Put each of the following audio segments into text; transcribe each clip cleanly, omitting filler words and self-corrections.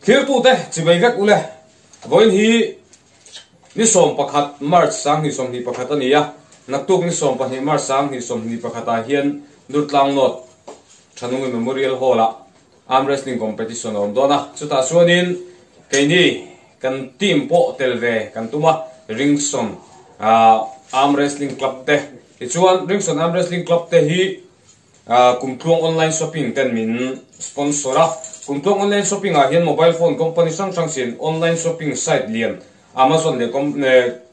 Thirtute chibei vek ule. Vawiin hi ni 11 March 2021 a ni a, naktuk ni 12 March 2021 ah hian Durtlang North Thanungi Memorial Hall ah Arm Wrestling Competition a awm dawn a, chutah chuanin keini kan team pawh tel ve kan tum a, Ringson Arm Wrestling Club te. Tichuan Ringson Arm Wrestling Club te hi Kumtluang online shopping ten min sponsor a, Kumtluang online shopping ah hian mobile phone company hrang hrang sin online shopping site lian Amazon leh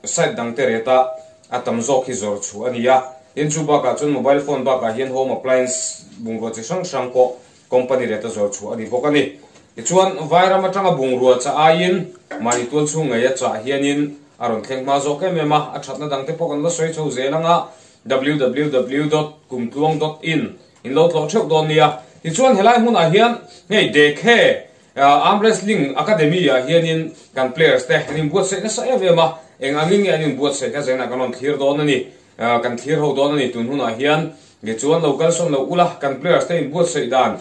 site dang te rate ah a tam zawk hi zawrh chhuah a ni a. Tin chu bakah chuan mobile phone bakah hian home appliance bungrua chi hrang hrang pawh company rate a zawrh chhuah a ni bawk a ni. Tichuan Vairam atanga bungrua chah aiin mahni tual chhung ngei a chah hianin a rawn thleng hma zawk em em a, a thatna dang te pawh kan la sawi chho zel ang a. www dot kumtluang dot in in lo tlawh theuh dawn nia. Tichuan helai hmunah hian hei Dekhe Arm Wrestling Academy ah hianin kan players te an inbuatsaih nasa em em a, eng angin nge an inbuatsaih kha zenah kan rawn thlir dawn a ni, kan thlir ho dawn a ni tun hunah hian. Tichuan lo kalsawn lo ula kan players te inbuatsaih dan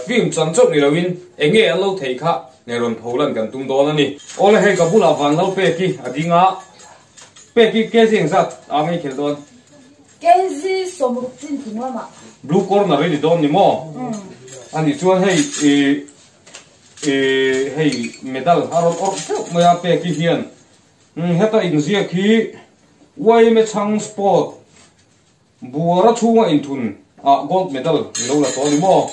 film chan chauh ni loin eng nge an lo theih kha rawn pholan kan tum dawn a ni. Awle hei ka bulah Vanlalpeki a ding a. Pek hi kg engzat a ngei khelh dawn? Kg 60 chin chung lamah. Blue corner i ni dawn ni maw? A nih chuan hei i i hei medal a rawn awrh theuh mai a pek hi hian heta inziak hi YMA Chhang Sport Buara chhunga inthun ah gold medal i lo la tawh a ni maw?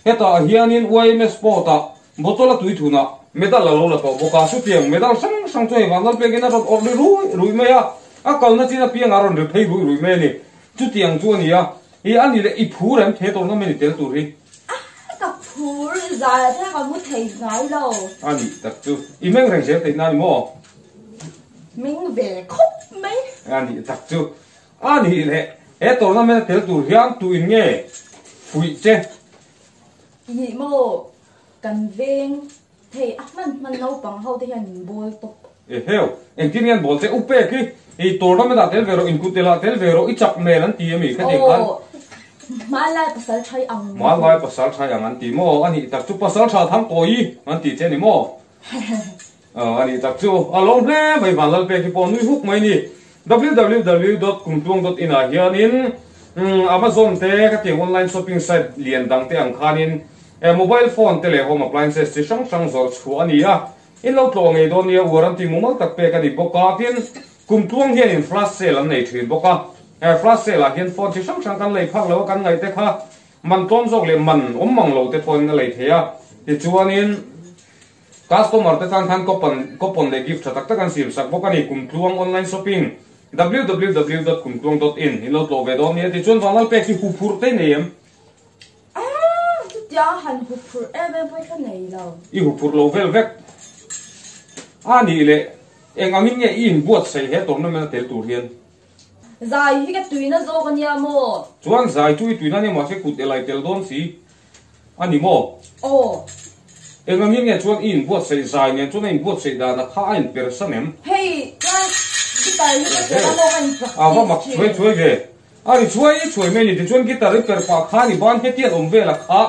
Hetah hianin YMA Sport ah bottle a tui thun ah medal a lo la tawh bawk a, chutiang medal hrang hrang chu hei vanlal pekin a rawn awrh ri rui rui mai a, a kalna chin apiang a rawn ri phei rui rui mai a ni. Chutiang chu a ni a, i a ni leh i phur em the tournament i tel tur hi? A ka phur zai a thleng a mu thei ngai lo. A nih tak chu i meng reng zel theih na a ni maw? Meng ve khawp mai. A nih tak chu. A nih leh, he tournament a tel tur hian tu in nge fuih che? Ih maw, kan veng thei a hman hman naupang ho te hian min bawl tawp. Eheu, engtin nge an bawl che? U Pek i, i tournament ah tel ve rawh, inkut elah tel ve rawh, i chak hmel an ti ami kha ti khan? Aw, hmanlai pasal thai ang. Hmanlai pasal thai ang an ti maw? A nih tak chu pasal tha thang kawi an ti che ni maw? A nih tak chu a lawm hle mai Vanlalpek hi pawh nui huk mai ni. Www dot kumtluang dot in ah hianin Amazon te khatiang online shopping site lian dang te ang khanin mobile phone te leh home appliances chi hrang hrang zawrh chhuah a ni a. In lo tlawh ngei dawn nia warranty mumal tak pek a ni bawk a. Tin, kumtluang hianin flash sale an nei thin bawk a. Flash sale ah hian phone chi hrang hrang kan lei phak lo a kan ngaih te kha man tlawm zawk leh man awm mang lo te pawhin a lei thei a. Tichuanin. Customer te tan khan coupon coupon leh gift tha tak tak an siam sak bawk a ni. Kumtluang online shopping www dot kumtluang dot in in lo tlawh ve dawn nia tichuan Vanlalpek hi huphurh te nei em? Aaa chutia han huphurh em em pawh hi ka nei lo. I huphurh lo vel vek a nih leh eng angin nge i inbuatsaih he tournament a tel tur hian? Zai hi ka tuina zawk a nia maw? Chuan zai chu i tuina nia mahse kut elai tel dawn si. A ni maw? Aw. Eng angin nge chuan i inbuatsaih zai nen chuan a inbuatsaih dan a kha a inpersan em? Hei, chuan guitar hi ka perh a maw ka in practice thin. A va mak chhuai chhuai ve. A ri chhuai chhuai mai a ni. Tichuan guitar i perh pah khan i ban hetian awm vel a kha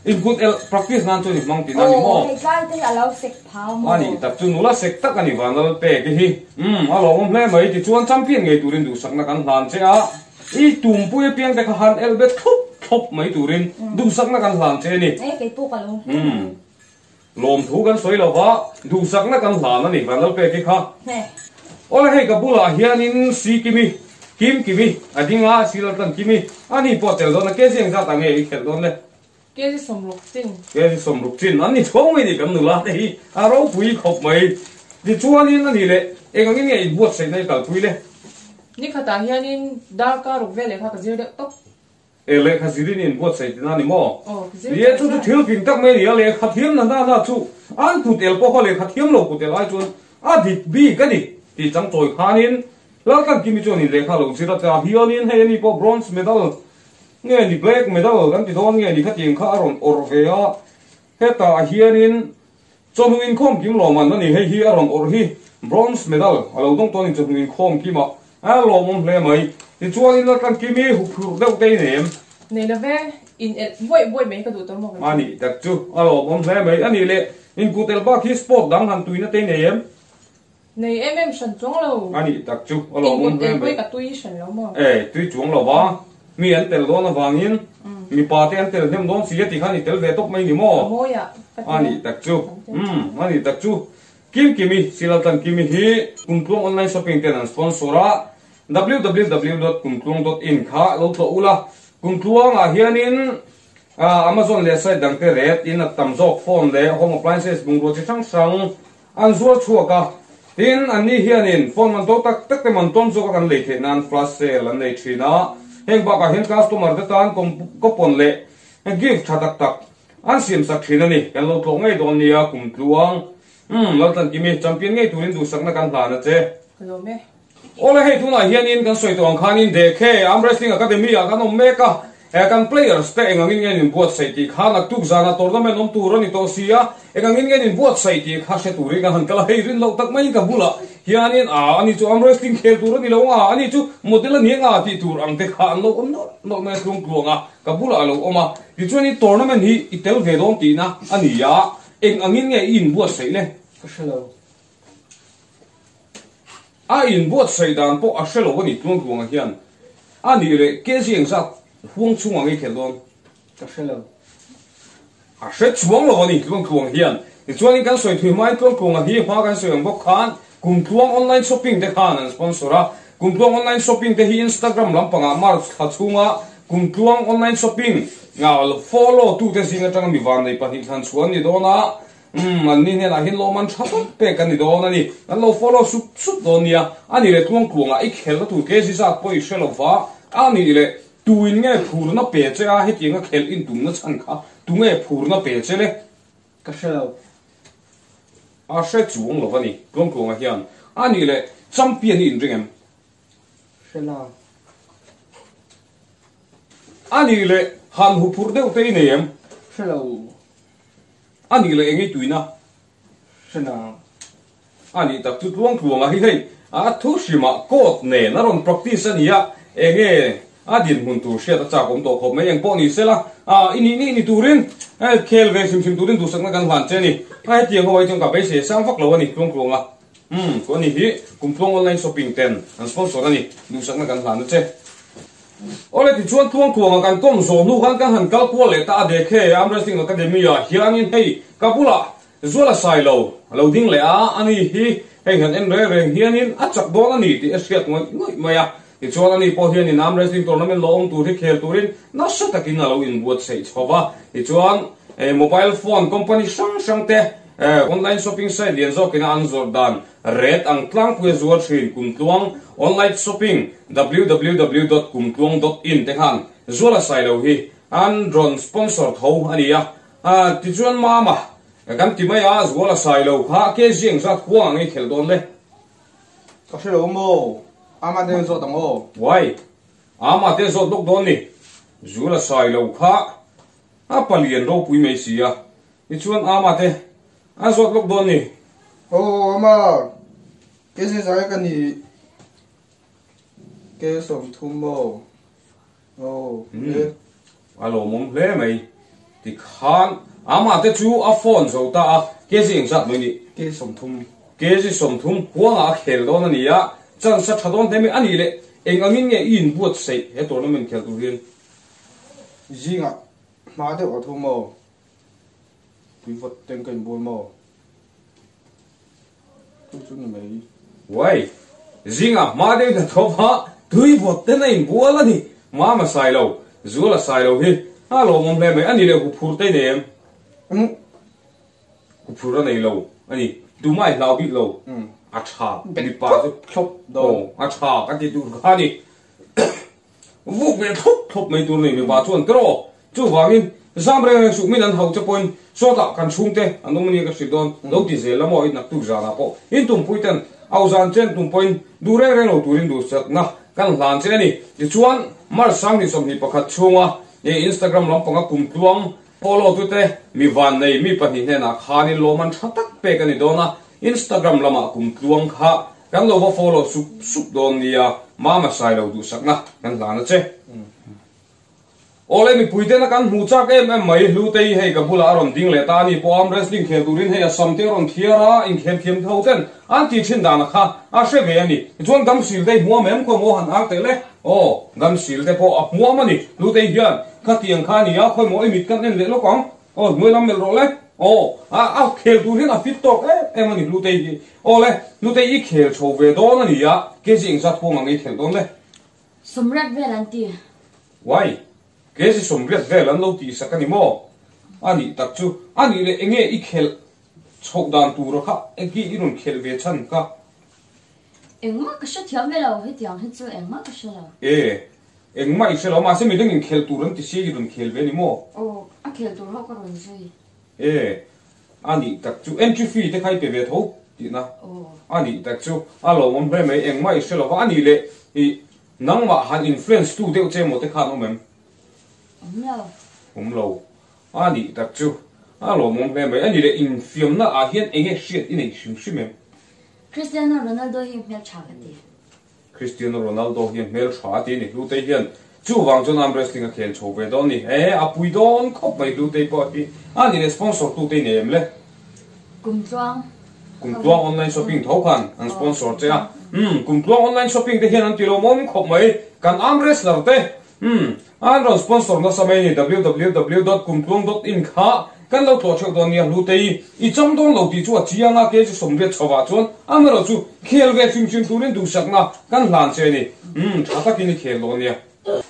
in kut elh practice nan chuan i hmang tihna a ni maw? Aw, hei tlai te hi a lo sek phau maw? A nih tak chu nula sek tak a ni Vanlal pek hi. Umm, a lawmawm hle mai. Tichuan champion ngei turin duhsakna kan hlan che a. I tumpui apiang te kha han el bet thlup thlup mai turin duhsakna kan hlan che a ni. E, kei pawh ka lo hmu mai. Lawmthu kan sawi lo va, duhsakna kan hlan a ni, Vanlalpeki kha. Awle hei ka bulah hianin Si Kimi, Kim Kimi, a ding a, Si Laltlan Kimi, a ni pawh tel dawn a, kg engzat ah nge i khelh dawn le? Kg 60 chin. Kg 60 chin, an ni chhawng mai ni kan nula te hi a ropui khawp mai. Tichuanin a ni le, eng angin nge inbuatsaihna i kalpui le? Ni khatah hianin darkar ruk vel lehkha ka zir deuh tawp. E lehkha zirin i inbuatsaih tina ni maw? Aw, ka zir Nia, chu chu thil fing tak mai a ni a, lehkha thiam na na na chu an kut el pawha lehkha thiam lo kut el ai chuan a dik bik a ni tih chang chawi khanin Laltlan Kimi chuan in lehkha lo zir a tla hianin hei ani pawh bronze medal Nge ni black medal kan ti dawn nge ni khatiang kha a rawn awrh ve a, hetah hianin chawhnu inkhawm kim lawm an a ni, hei hi a rawn awrh hi bronze medal a lo dawng tawn in chawhnu inkhawm kim ah a lawmawm hle mai, tichuanin Laltlankimi huphurh deuh te i nei em? Nei lo ve. In elh buaih buaih mai ka duh tawh maw ka ti. A nih tak chu a lawmawm hle mai. A nih leh inkut elh bak hi sport dang han tuina te i nei em? Nei em em hran chuang lo. A nih tak chu a lawmawm hle mai. Inkut elh pawh hi ka tui hran lo maw? E, tui chuang lo va. Mi an tel dawn avangin mipa te an tel hnem dawn si a tih khan i tel ve tawp mai ni maw? A mawi ah ka ti. A nih tak chu. Umm, a nih tak chu. Kimkimi, Silaltan Kimi hi Kumtluang Online Shopping ten an sponsor a. www.kumtluang.in kha lo tlawh ula, Kumtluangah hianin Amazon leh site dangte ret in a tam zawk phone leh home appliances bungrua chi hrang hrang an zuar chhuak a. Tin, anni hianin phone man to tak tak te man tawn zawka kan lei theih nan flash sale an nei thin a. Heng bakah hian customer te tan coupon leh gift tha tak tak an siam sak thin a ni. Kan lo tlawh ngei dawn nia Kumtluang. Umm, Laltlankimi, champion ngei turin duhsakna kan hlan a che. Ka lawm e. Awle hei tunah hianin kan sawi tawh ang khanin Dekhe Arm Wrestling Academy ah kan awm mek a, he kan players te engangin nge an inbuatsaih tih kha naktuk zanah tournament awm tur a ni tawh si a, engangin nge an inbuatsaih tih kha hre turin kan han kal a, hei rin loh tak maiin ka bulah hianin aa ani chu arm wrestling khel tur a ni lo anga, ani chu model a ni anga tih tur ang te kha an lo awm nawlh nawlh mai a tluangtluang a, ka bulah a lo awm a, tichuan i tournament hi i tel ve dawn tihna a ni a, engangin nge i inbuatsaih le? Ka hre lo. A inbuatsaih dan pawh a hre lo a ni Tluangtluanga hian. A nih leh KG engzat huang chhungah ngei khelh dawn? Ka hre lo. A hre chuang lo a ni Tluangtluang hian. Tichuanin kan sawi thui hmain Tluangtluanga hi hma kan sawi ang bawk khan Kumtluang online shopping te khan an sponsor a. Kumtluang online shopping te hi Instagram lampangah March thla chhunga Kumtluang online shopping follow tute zing atanga mi vannei pahnih thlan chhuah an ni dawn a. Umm, anni hnenah hian lawm an tha tak pek a ni dawn a ni. Kan lo follow sup sup dawn nia. A nih leh tluang tluangah i khelna tur kezi zat pawh i hre lo va, a nih leh tuin nge phurna pe che a hetianga khelh intumna chhan kha tunge phurna pe che le? Ka hre lo. A hre chuang lo a ni, tluang tluangah hian. A nih leh champion hi inring em? Hre la. A nih leh han huphurh deuh te i nei em? Hre lo. A nih leh engei tuina? Hre nang. A nih tak chu tluang tluanga hi hei a thu hrimah court nen a rawn practice a nia, enge a dinhmun tur hriat a chak awm tawh khawp mai, engpawh ni sela i nih nih ni turin khel ve hrim hrim turin duhsakna kan hlan che a ni. A hetiang ho ai chuan ka beisei sang vak lo a ni tluang tluanga. Umm chu a ni hi kum tluang online shopping ten an sponsor a ni, duhsakna kan hlan a che. Awle tichuan tluang tluanga kan kawm zawh hnu khan kan han kal kual leh ta a Dekhe Arm Wrestling Academy ah hianin hei ka bulah Zuala Sailo a lo ding leh a, ani hi hei han en reng reng hianin a chak dawn a ni tih a hriat ngawih ngawih mai a. Tichuan ani pawh hianin Arm Wrestling Tournament lo awm tur hi khel turin nasa takin a lo inbuatsaih chho va. Tichuan mobile phone company hrang hrang te Online shopping site lian zawkina an zawrh dan ret ang tlangpui a zuar thin Kumtluang Online Shopping www dot kumtluang dot in te khan Zuala Sailo hi an rawn sponsor tho a ni a. Tichuan Mama kan ti mai a, Zuala Sailo kha KG engzat huang ang i khelh dawn le? Ka hre lo maw? Ama te zawt ang aw. Wai, Ama te zawt lawk dawn ni. Zuala Sailo kha a palian ropui mai si a. Tichuan Ama te a zawt lawk dawn ni. Aw Ama, ke zai zai ka ni ke 30 maw? Aw e. A lawmawm hle mai. Tikhan Ama te chu a phone zo ta a, kg engzat mai ni? Ke 30. Kg 30 huangah a khel dawn a ni a, chance a tha dawn hle mai. A nih leh eng angin nge i inbuatsaih he tournament khel tur hian? Zingah hma deuh a thu maw? Tui vawt ten ka inbual maw? Chu chu ni mai. Uai, zingah hma deuh in a tho va, tui vawt ten a inbual a ni. Mama sai lo, Zuala sai lo hi a lawmawm hle mai. A ni leh huphur te i nei em? Huphur a nei lo a ni. Tumah i hlau bik lo. A tha, mipa chu. Thlawp dawn. Aw, a tha ka ti tur kha a ni. Vuk ve thlawp thlawp mai tur nei mipa chuan tiraw? Chuvangin zam reng reng suh min an hauh che pawhin sawtah kan chhungte an awm ania ka hrilh dawn lo ti zel a maw i naktuk zanah pawh in tumpui ten au zan chen tum pawhin duh reng reng lo turin duhsakna kan hlan che a ni. Tichuan March 2021 chhunga Instagram lampanga kumtluang follow tute mi vannei mi pahnih hnenah khanin lawm an tha tak pek a ni dawn a, Instagram lamah kumtluang kha Kan lo va follow sup sup dawn nia, Mama Sailo duhsakna kan hlan a che. Awle mipui tena kan hmuh chak em em mai Hlutei hei ka bulah a rawn ding leh ta a ni pawh arm wrestling khel turin hei a sam te a rawn thiar a, inkhel thiam tho ten an tih thin dan a kha a hre ve a ni. Tichuan Gamsil te i hmuam em khawi maw han ang teh le? Aw, Gamsil te pawh a hmuam a ni. Hlutei hian khatiang kha a ni a, khawi maw i mit kan en leh lawk ang. Aw, hnuai lam melh rawh le. Aw, a a khel tur hian a fit tawk em em a ni Hlutei hi. Aw le, Hlutei i khel chho ve dawn a ni a, kg engzat huang ang i khelh dawn le? Sawmriat vel an ti. Wai, kg sawmriat vel an lo tihsak a ni maw? A nih tak chu. A nih leh enge i khelh chhoh dan tura kha enge i rawn khelh ve chhan kha? Engmah ka hrethiam ve lo, hetiang hi chu engmah ka hre lo. E, engmah i hre lo, mahse midang in khelh tur an ti sia i rawn khel ve a ni maw? Aw, a khel tur ho ka rawn zui. E, a nih tak chu entry fee te kha i pe ve tho tihna a nih tak chu a lawmawm hle mai, engmah i hre lo va, a nih leh i nangmah han influence tu deuh che emaw te khan awm em? Awm lo. Awm lo, a nih tak chu a lawmawm hle mai, a nih leh infiamna ah hian enge hriat i nei hrim hrim em? Cristiano Ronaldo hi hmeltha ka ti. Cristiano Ronaldo hian hmel tha a ti a ni. Hlutei hian chuvang chuan arm wrestling a khel chho ve dawn a ni. He a pui dawn khawp mai Hlutei pawh hi a ni leh sponsor tute i nei em le? Kumtluang. Kumtluang online shopping tho khan an sponsor che a. Umm Kumtluang online shopping te hian an ti lawmawm khawp mai. Kan arm wrestler te Umm, an rawn sponsor nasa mai a ni, www dot kumtluang dot in kha kan lo tlawh theuh dawn nia Hlutei, i cham dawn lo tih chu a chiang a, kg 80 chhovah chuan amaherawh chu khel ve hrim hrim turin duhsakna kan hlan che a ni, umm tha takin i khel dawn nia.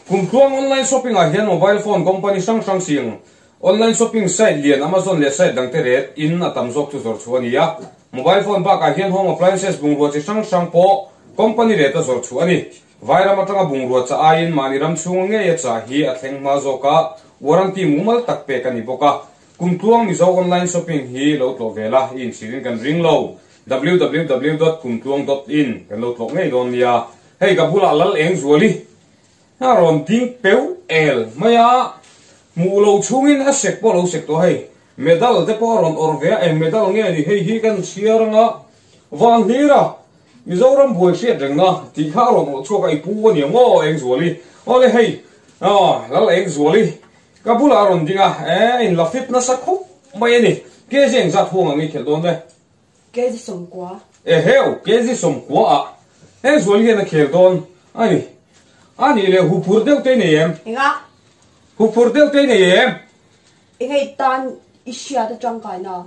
Kumtluang online shopping ah hian mobile phone company hrang hrang sing online shopping site lian Amazon leh site dangte ret in a tam zawk chu zawrh chhuah a ni a, mobile phone bakah hian home appliances bungrua chi hrang hrang pawh company ret a zawrh chhuah a ni. Vairam atanga bungrua chah aiin mahni ram chhunga ngeia chah hi a thleng hma zawk a, warranty mumal tak pek a ni bawk a. Kum tluang Mizo online shopping hi lo tlawh ve la, i inchhirin kan ring lo. Www dot kumtluang dot in kan lo tlawh ngei dawn nia. Hei ka bulah Lal eng zuali a rawn ding peu el mai a, hmuh lo chhungin a sek pawh a lo sek tawh hei. Medal te pawh a rawn awrh ve a, eng medal nge ni hei hi kan chhiar anga van hlir a. Mizoram buai hriat rengna tih kha a rawn awh chhuak a, i pu a ni ang aw Engzuali. Awle hei, aw Lal Engzuali ka bulah a rawn ding a, e in la fit nasa khawp mai a ni. Kg engzat huang ang i khelh dawn le? Kg 90. Eheu, kg 90 ah Engzuali hian a khel dawn a ni. A nih leh huphur deuh te i nei em? Enga? Huphur deuh te i nei em? Enge i tan i hriat a tangkaina?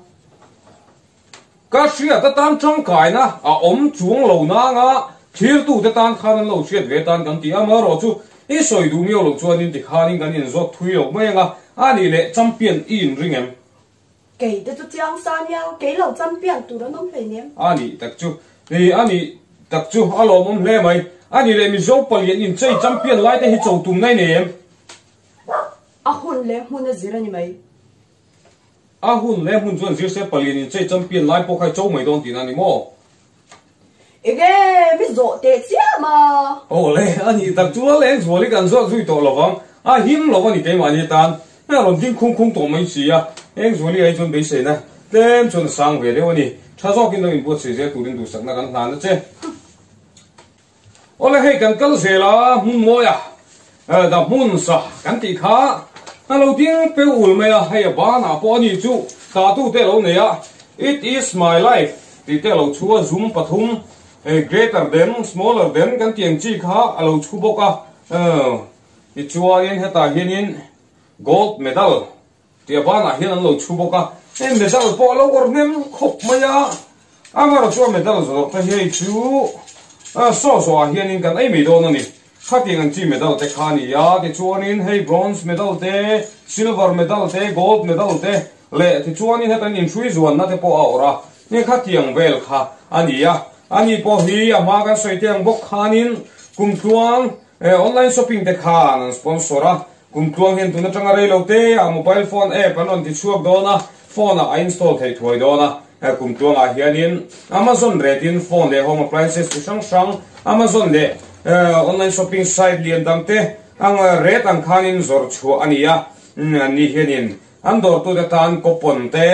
Ka hriat atan tangkaina a awm chuang lo nanga thirtute tan khan an lo hriat ve tan kan ti a, amaherawh chu i sawi duh miau loh chuanin tikhanin kan inzawt thui lo mai anga, a nih leh champion i inring em? Kei te chu chiang sa nia, kei lo champion tur an awm hleinem. A nih tak chu, i a nih tak chu a lawmawm hle mai. A nih leh Mizo palian inchei champion lai te hi cho tum na i nei em? A hun leh hmun a zir a ni mai. A hun leh hmun chuan zir se palian in chei champion lai pawh kha i cho mai dawn tihna a ni maw? Enge mi zawh teh chiam a? Aw le, a nih tak chu lal eng zual i kan zawt zui tawh lovang, a him lo a ni keimahni tan a rawn ding khung khung tawh mai si a, eng zuali ai chuan beiseina tlem chuan a sang ve deuh a ni, tha zawkin lo inbuatsaih zel turin duhsakna kan hlan a che. Awle hei kan kal zel a, hmun mawi a, da hmun sa kan tih kha a lo ding peu ul mai a, hei a banah pawh a ni chu tah tu te a lo nei a, It is my life tih te a lo chhu a, zum pathum greater than, smaller than kan tih ang chi kha a lo chhu bawk a, tichuanin hetah hianin gold medal tih a banah hian an lo chhu bawk a, hei medal pawh a lo awrh hnem khawp mai a, amaherawh chu a medal zawrh te hi hei chu saw zawhah hianin kan ei mai dawn a ni, khatiang ang chi medal te kha a ni a, tichuanin hei bronze medal te, silver medal te, gold medal te leh tichuanin heta inhrui zuanna te pawh a awrh a, hei khatiang vel kha a ni a, ani pawh hi a hma kan sawi te ang bawk khanin kumtluang online shopping te khan an sponsor a. Kum tluang hian tun atanga rei lo te ah mobile phone app an rawn ti chhuak dawn a, phone ah a install theih thuai dawn a. He kum tluangah hianin Amazon retin phone leh home appliances chi hrang hrang Amazon leh online shopping site lian dang te ang ret ang khanin zawrh chhuah a ni a. An ni hianin an dawrtute tan coupon te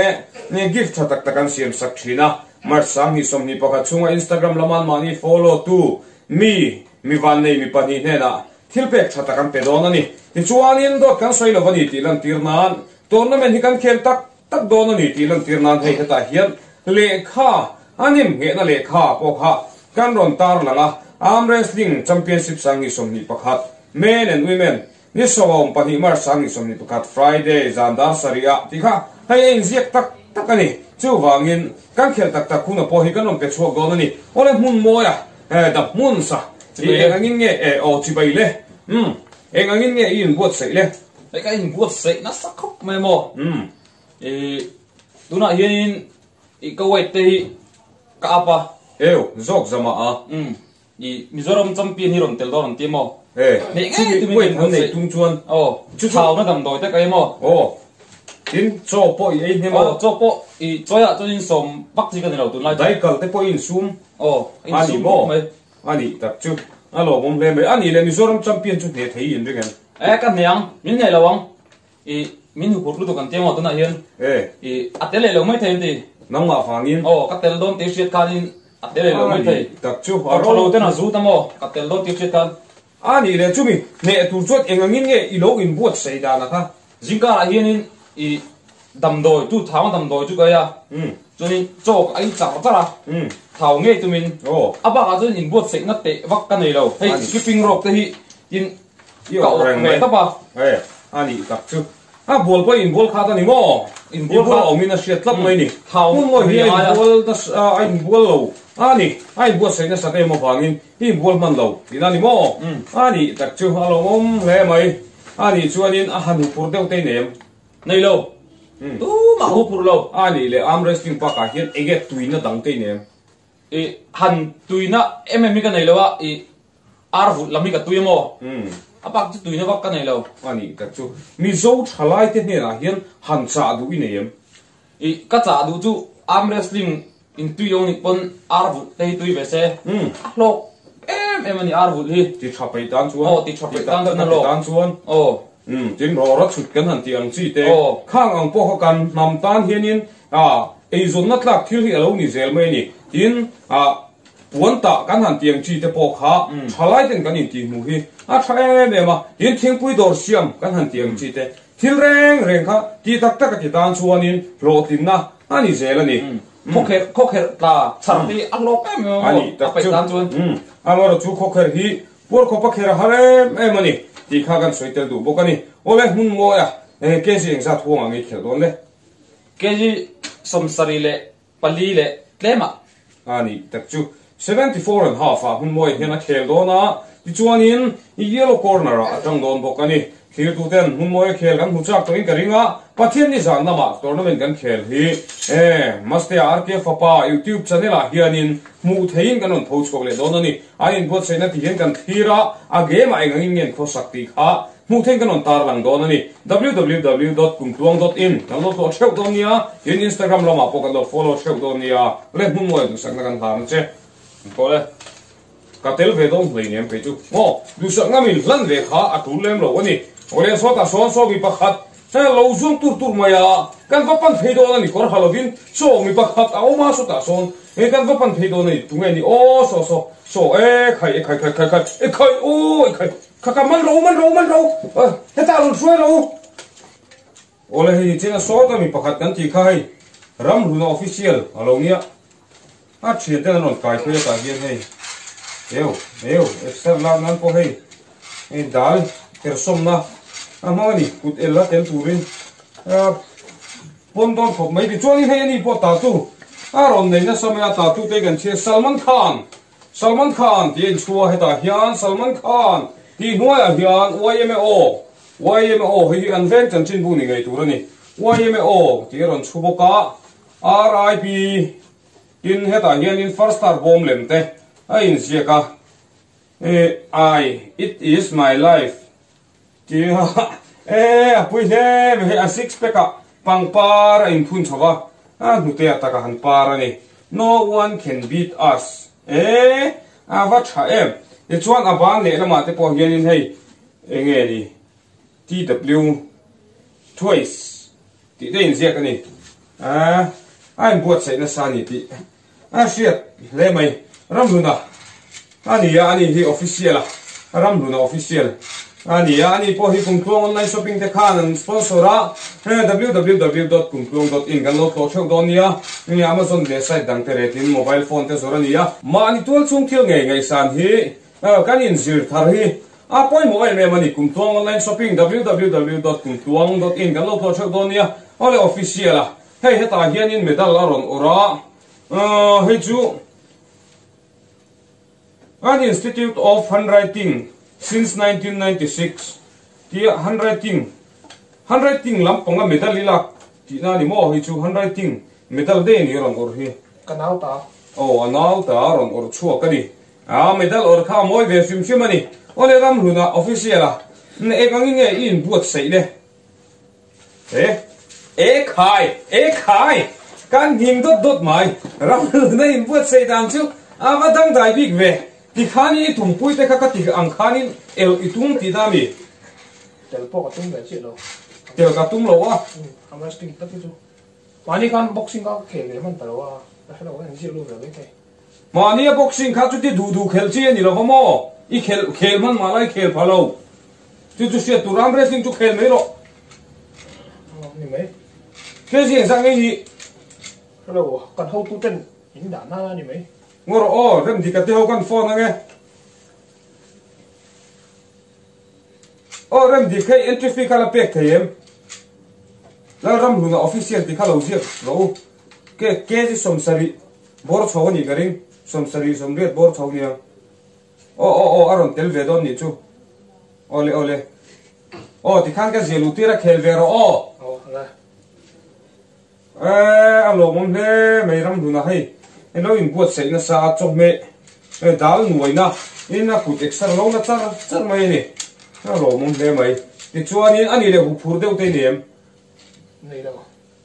gift tha tak tak an siam sak thin a. March 2021 chhunga Instagram lama an mahni follow tu mi mi vannei mi pahnih hnenah. Thil pek tha tak an pe dawn a ni. Tichuanin dawt kan sawi lo a ni tih lantir nan tournament hi kan khel tak tak dawn a ni tih lantir nan hei hetah hian lehkha a nem nghehna lehkha pawh kha kan rawn tar lang a, Arm Wrestling Championship 2021, Men and Women, ni 12 March 2021 Friday zan dar sarih ah tih kha hei a inziak tak tak a ni. Chuvangin kan khelh tak tak hunah pawh hi kan rawn pe chhuak dawn a ni. Awle hmun mawi a. Eh, da hmun sa. I eng angin nge eh aw chibai le? Umm, eng angin nge i inbuatsaih le? Hei ka inbuatsaih nasa khawp mai maw? Umm. I tunah hianin i ka weight te hi ka up a. Eu, zawk zama a. Umm, i Mizoram champion hi rawn tel dawn an ti maw? Eh, Hneih ngei chumi tumin weight ka han inbuatsaih. neih tum chuan. Aw, Chu chu. thauna damdawi te ka ei maw? Aw, tin chaw pawh i ei hnem a. Aw, chaw pawh i chawiah chuanin sawm vak chi ka ni lo tunlai chu. Daikal te pawh i insum. Aw, A ni maw? A nih tak chu. A lawmawm hle mai. A nih leh Mizoram champion chu hneh thei i inring em? E, ka hneh ang. Min hneh lo ang. I, min huphurh lutuk an ti emaw tunah hian. E. I, a tel leh lo mai thei an ti. Nangmah vangin. Aw, ka tel dawn tih hriat khanin a tel leh lo mai thei. A nih tak chu. A ro lo ten a zut a maw? Ka tel dawn tih hriat khan. A nih leh chumi hneh tur chuan eng angin nge i lo inbuatsaih dan a kha? Zingkarah hianin i damdawi, tu thau damdawi chu ka ei a, chuanin chaw ka ei char char a, thau ngei tumin a bakah chuan inbuatsaihna teh vak ka nei lo. Hei skipping rope te hi tin ka awk ve tawp a. E, a nih tak chu. A bual pawh inbual khat a ni maw? Inbual awmin a hriat tlat mai ni. Hmun ngawi hi a inbual nasa, a inbual lo a ni. A inbuatsaih nasat em avangin I inbual hman lo tihna a ni maw? A nih tak chu a lawmawm hle mai. A nih chuanin a han huphurh deuh te i nem? Nei lo. Tumah huphurh lo. A nih leh arm wrestling bakah hian enge tuina dang te i nem? I han tuina em em hi ka nei lo a, i ar vulh lam hi ka tui a maw? A bak chu tuina vak ka nei lo. A nih tak chu Mizo thalai te hnenah hian han chah duh i nei em? I ka chah duh chu arm wrestling in tui lo nih pawn ar vulh te hi tui ve se. A hlawk em em a ni ar vulh hi. Ti tha peih tan chuan. Aw ti tha peih tan chuan a hlawk. Tan chuan. Aw. Tin rawra chhut kan han tih ang chi te. Aw. Khang ang pawh kha kan hnam tan hianin a eizawnna tlak thil hi a lo ni zel mai a ni. Tin a puan tah kan han tih ang chi te pawh kha thalai ten kan intih hmuh hi a tha em em a. Tin thingpui dawr siam kan han tih ang chi te. Thil reng reng kha ti tak tak a ti tan chuanin hlawhtlinna a ni zel a ni. Khawkherh khawkherh tla chhar hi a hlawk em em a maw a paih tan chuan. Amaherawh chu khawkherh hi puar khawpa kher a har em em a ni tih kha kan sawi tel duh bawk a ni. Awle hmun mawi a kg engzat huang ang i khelh dawn le? Kg 74 leh tlem ah. A nih tak chu 74 and half ah hmun mawi hian a khel dawn a, tichuanin yellow corner ah a tang dawn bawk a ni. Thirtuten hmun mawi a khel kan hmu chak tawhin ka ring a, Pathian ni zan lamah tournament kan khel hi e Mastea RK fapa YouTube channel ah hianin hmuh theihin kan rawn tho chhuak leh dawn a ni. An inbuatsaihna ti hian kan thlir a, a game ah eng angin nge an khawsak tih kha Hmuh theih kan rawn tar lang dawn a ni. Www dot kumtluang dot in kan lo tlawh theuh dawn nia, tin Instagram lamah pawh kan lo follow theuh dawn nia, le hmun mawi duhsakna kan hlan a che. Engpawh le, ka tel ve dawn hlei nem kei chu. Maw, duhsak ngamin hlan ve kha a tul lem lo a ni. Awle sawtah sawn sawmi pakhat lo zuang tur tur mai a, kan va pan phei dawn a ni kawr ha lovin sawmi pakhat a awm a sawtah sawn kan va pan phei dawn a ni. Tunge ni aw saw saw saw e khai e khai khai khai khai e khai aw e khai. Kha ka man ro man ro man ro hetah rawn hruai ro. Awle hei ni chen a sawt a mi pakhat kan tih kha hei Ramhluna official a lo nia a thian ten an rawn kai phei atah hian hei eu eu exer lak nan pawh hei hei dal kersawmna a hmang a ni kut el a tel turin pawn dawn khawp mai tichuanin hei ani pawh tatu a rawn nei nasa mai a tatu te kan chhiar Salman Khan Salman Khan tih a inchhua hetah hian Salman Khan tih hnuaiah hian yma aw, yma aw hei hi an veng chanchinbu ni ngei tur a ni, yma aw tih a rawn chhu bawk a, RIP tin hetah hianin first star bawm lem te a inziak a, I, it is my life tih a e a pui hle mai hei a six pack ah pangpar a inphun chho va, a hnute ah taka han par a ni. No one can beat us e a va tha em tichuan a ban leh lamah te pawh hianin hei enge ni TW twice tih te inziak a ni a a inbuatsaih nasa a ni tih a hriat hle mai Ramhluna a ni a ani hi official a. Ramhluna Official a ni a, ani pawh hi Kumtluang Online Shopping te khan an sponsor a, www.kumtluang.in kan lo tlawh theuh dawn nia, Amazon leh site dang te retin mobile phone te zawrh a ni a. Mahni tual chung thil ngei ngaihsan hi kan inzir thar hi a pawimawh em em a ni, Kumtluang Online Shopping www.kumtluang.in kan lo tlawh theuh dawn nia, awle Official a, hei hetah hianin medal a rawn awrh a, hei chu. An Institute of Handwriting since 1996 tia handwriting handwriting lampanga medal i lak tihna a ni maw hei chu handwriting medal daih a ni a rawn awrh hi. Ka nau ta. Aw a nau ta a rawn awrh chhuak a ni. A medal awrh kha a mawi ve hrim hrim a ni. Awle Ramhluna official a eng angin nge i inbuatsaih le? E e khai e khai kan hnim dawt dawt mai Ramhluna inbuatsaih dan chu a va dangdai bik ve tikhanin i tumpui te kha ka ti ang khanin el i tum tih na mi? Tel pawh ka tum ve chiah lo. Tel ka tum lo a. Am wrestling tak hi chu mahni khan boxing kha ka khel ve hman ta lo a, ka hre lo ka inziak lut ve mai thei. Mahni a boxing kha chuti duh duh khelh chi a ni lo va maw? I khelh khel hman mah lai khel pha lo. Chu chu hriat tur arm wrestling chu khel mai rawh. Ni mai. Kg engzah nge hi? Hre lo, kan hotu ten in dah nan a ni mai. Ngaw rawh aw, Remdika te ho kan phone ange. Aw Remdik hei entry fee kha la pek thei em? Lalramhluna official tih kha lo ziak rawh u. Kg 70 bawr chho a nih ka ring, 70 80 bawr chho nia. Aw aw aw a rawn tel ve dawn nih chu. Awle awle. Aw tikhan ka zia luh tir a khel ve rawh aw. Aw le. Eh a lawmawm hle mai Ramhluna hei ilo inbuatsaih nasa a chawhmeh dal nuaina in a kut eksar lo na char char mai a ni. A lawmawm hle mai. Tichuanin a nih leh huphur deuh te i nei em? Nei lo.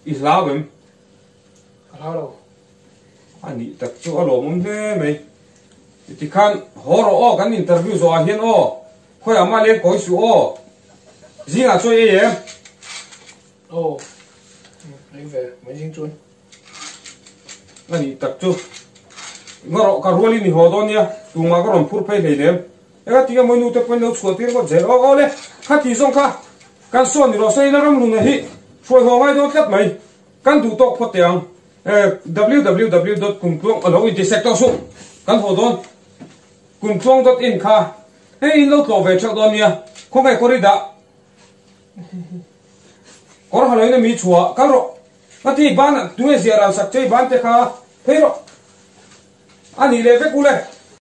I hlau em? Ka hlau lo. A nih tak chu a lawmawm hle mai. Tikhan haw rawh aw kan interview zawh ah hian aw. Khawiah mah leng kawi suh aw. Zingah chawi ei em? Aw. Ei ve mai zing chuan. A nih tak chu. Ngaw rawh ka rualin i haw dawn nia. Tumah ka rawn phur phei hlei lem. Eng a tinge mawi nute pawhin lo chhuah tir ngawt zel. Aw aw le. Kha ti zawng kha kan sawn ni rawh se ila Ramhluna hi hruai haw ngai dawn tlat mai. Kan duh tawk phawt teh ang. Www dot kumtluang a lo inti sek tawh suh. Kan haw dawn. Kumtluang dot in kha hei in lo tlawh ve theuh dawn nia. Khawnge kawr i dah? Kawr ha loin a mi chhuah kal rawh. Ka ti ban tunge ziah ral sak che i ban te kha phei rawh. A nih leh vek u le.